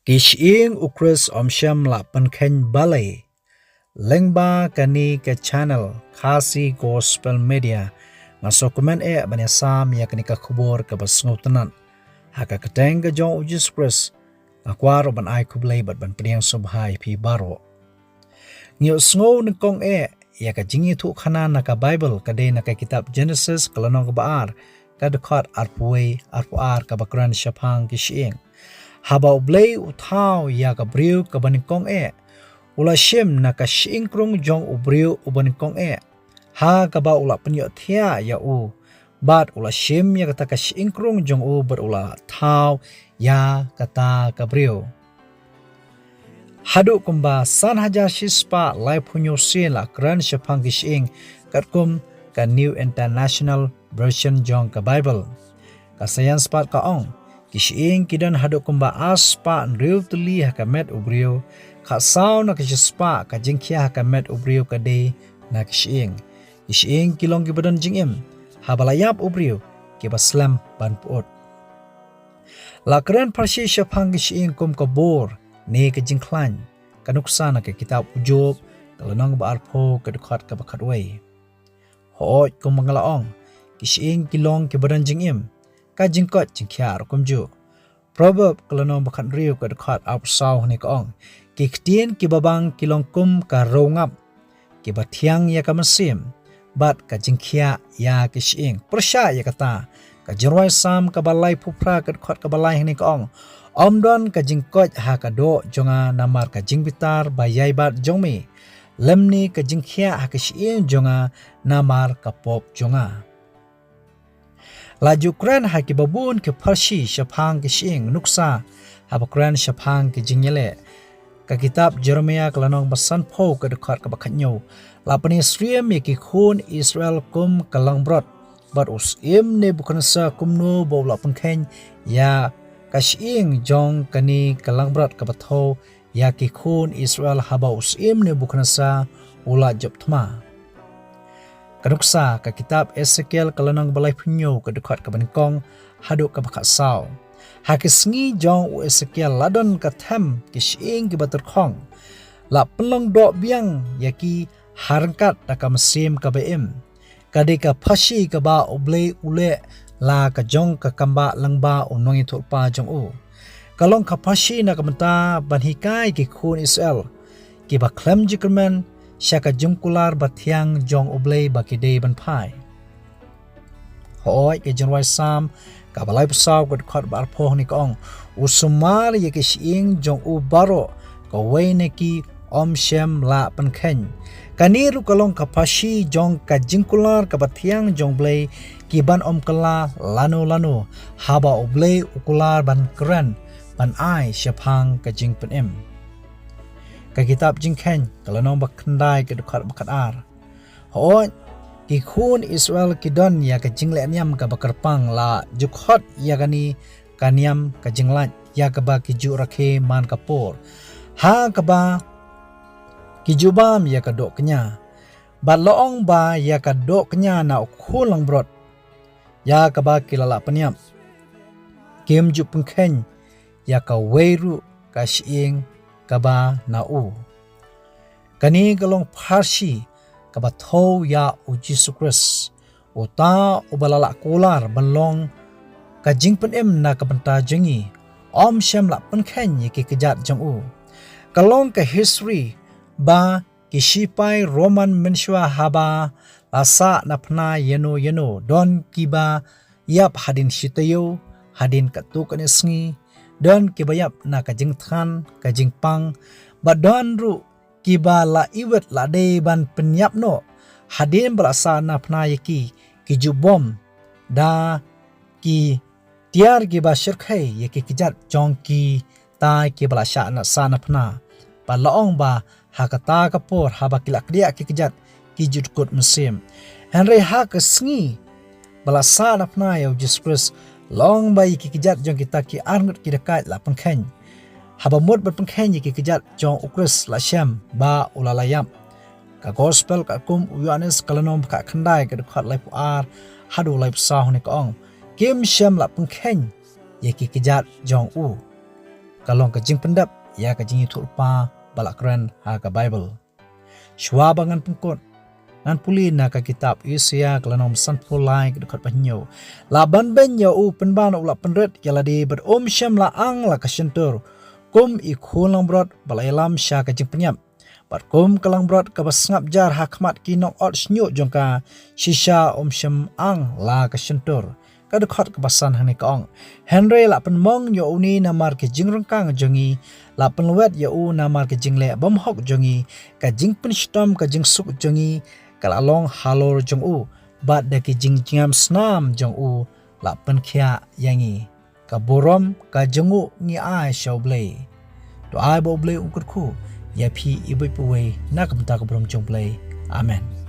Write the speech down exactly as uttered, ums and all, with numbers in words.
Ki shyieng u Khrist ym shym la pynkheiñ balei. Lyngba kane ka channel Khasi Gospel Media, nga sngewkmen eh ban ïasam ïa kane ka khubor kaba sngewtynnat. Ha ka kyrteng ka jong u Jisu Khrist, nga kwah ruh ban ai khublei bad ban pdiang sngewbha ïa phi baroh. Ngi ïohsngew nyngkong eh ïa ka jingïathuhkhana na ka Baibl, ka dei na ka kitab Genesis ka lynnong kaba ar, ka dkhot arphew wei, arphew ar, kaba kren shaphang ki shyieng. Haba U Blei u thaw ïa ka briew kaba nyngkong eh, u la shim na ka shyieng krung jong u briew uba nyngkong eh, ha kaba u la pynïohthiah ïa u, bad u la shim ïa kata ka shyieng krung jong u bad u la thaw ïa kata ka briew. Haduh kumba san hajar shispah laiphew hynñiew sien la kren shaphang ki shyieng katkum ka New International Version jong ka Baibl. Ka Science Part ka ong, ki shyieng ki don haduh kumba arspah hynriew tylli ha ka met u briew, khatsaw na ka shispah ka jingkhia ha ka met u briew ka dei na ki shyieng. Ki shyieng ki long kiba don jingim, haba la ïap u briew, kiba slem ban pyut. La kren pharshi shaphang ki shyieng kum ka bor ne ka jingkhlaiñ, ka nuksa na ka kitab u Job, ka lynnong ba arphew, ka dkhot kaba khatwei. Hooid, kumba nga la ong, ki shyieng ki long kiba don jingim, ka jingkoit jingkhiah ruh kumjuh. Proverb ka lynnong ba khathynriew, ka dkhot arphew saw, hangne ka ong, ki ktien kiba bang ki long kum ka riew ngap, kiba thiang ïa ka mynsiem, bad ka jingkhiah ïa ki shyieng. Pyrshah ïa kata, ka jingrwai Salm kaba laiphew phra, ka dkhot kaba lai, hangne ka ong, ym don ka jingkoit ha ka doh jong nga namar ka jingbitar ba ïai bat jong me, lymne ka jingkhiah ha ki shyieng jong nga namar ka pop jong nga. La ju kren ha kiba bun ki pharshi shaphang ki shyieng, nuksa haba kren shaphang ki jingïaleh. Ka kitab Jeremiah ka lynnong ba sanphew, ka dkhot kaba khathynñiew, la pynïasyriem ïa ki khun Israel kum ka langbrot, bad u syiem Nebukhadnessar kumno ba u la pynkheiñ ïa ka shyieng jong kane ka langbrot kaba thew ïa ki khun Israel haba u syiem Nebukhadnessar u la jop thma. Ka nuksa, ka kitab Esekiel ka lynnong ba laiphew hynñiew, ka dkhot kaba nyngkong haduh kaba khatsaw. Ha ki sngi jong u Esekiel la don ka them ki shyieng kiba tyrkhong. La pynlong doh biang ïa ki ha ryngkat da ka mynsiem kaba im. Ka dei ka pharshi kaba U Blei u leh la ka jong ka kambah lyngba u nongïathuhlypa jong u. Ka long ka pharshi na ka bynta ban hikai ki khun Israel kiba khlem jingkyrmen sha ka jingkular bathiang jong U Blei ba ki dei ban phai. Hooid, ka jingrwai Salm kaba laiphew saw, ka dkhot ba arphew, hangne ka ong, u sumar ïa ki shyieng jong u baroh, kawei na ki ym shym la pynkheiñ. Kane ruh ka long ka pharshi jong ka jingkular kaba thiang jong U Blei, kiban ym kylla lano lano haba U Blei u kular ban kren, ban ai shaphang ka jingpynim. Ka kitab Jingkheiñ ka lynnong ba khyndai, ka dkhot ba khatar. Hooid, ki khun Israel ki don ïa ka jingleh niam kaba kyrpang, la ju khot ïa kane ka niam ka jinglait ïa kaba ki ju rakhe man ka por, ha kaba ki ju bam ïa ka doh kñia. Bad la ong ba ïa ka doh kñia na u khun langbrot, ïa kaba ki la lah pynïap, kim ju pynkheiñ ïa kawei ruh ka shyieng kaba na u. Kane ka long pharshi kaba thew ïa u Jisu Khrist, uta uba la lah kular ban long ka jingpynim na ka bynta jong ngi, ym shym la pynkheiñ ïa ki kjat jong u. Ka long ka history ba ki shipai Roman mynshuwa haba la sah na phna ïano ïano, don kiba ïap hadien shi taïew, hadien katto katne sngi, don kiba ïap na ka jingthngan, ka jingpang, bad don ruh kiba la iwit la dei ban pynïap noh, hadien ba la sah na phna ïa ki, ki ju bom da ki tiar kiba shyrkhei ïa ki kjat jong kita kiba la sah na, sah na phna. Bad la ong ba ha kata ka por haba ki la kdiah ki kjat, ki ju dkut mynsiem. Hynrei ha ka sngi ba la sah na phna ïa u Jisu Khrist, la ong ba ïa ki kjat jong kita ki arngut ki dakaid la pynkheiñ. Haba mut ban pynkheiñ ïa ki kjat jong u Khrist la shem ba u la la ïap. Ka Gospel katkum u Ïoannis ka lynnong ba khatkhyndai, ka dkhot laiphew ar haduh laiphew saw, hangne ka ong, kim shym la pynkheiñ ïa ki kjat jong u. ka long ka jingpyndep ïa ka jingïathuhlypa ba la kren ha ka Baibl. Shuwa ba ngan pynkut, ngan pule na ka kitab Isaiah ka lynnong sanphew lai ka dkhot ba hynñiew. La ban beiñ ïa u pynban u la pynrit ïa lade bad um shym la ang la ka shyntur. Kum i khun langbrot ba la ïalam sha ka jingpynïap, bad kum ka langbrot kaba sngap jar ha khmat ki nongot shñiuh jong ka, shisha um shym ang la ka shyntur. Ka dkhot kaba san hangne ka ong: Hynrei la pynmong ïa une namar ki jingryngkang jong ngi, la pynlwet ïa u namar ki jingleh bymhok jong ngi. Ka jingpynshitom ka jingsuk jong ngi ka la long halor jong u, bad da ki jingjngem snam jong u la pynkhiah ïa ngi. Ka burom ka jong u ngi ai sha U Blei. To ai ba U Blei un kyrkhu ïa phi iwei pa iwei na ka bynta ka burom jong U Blei. Amen.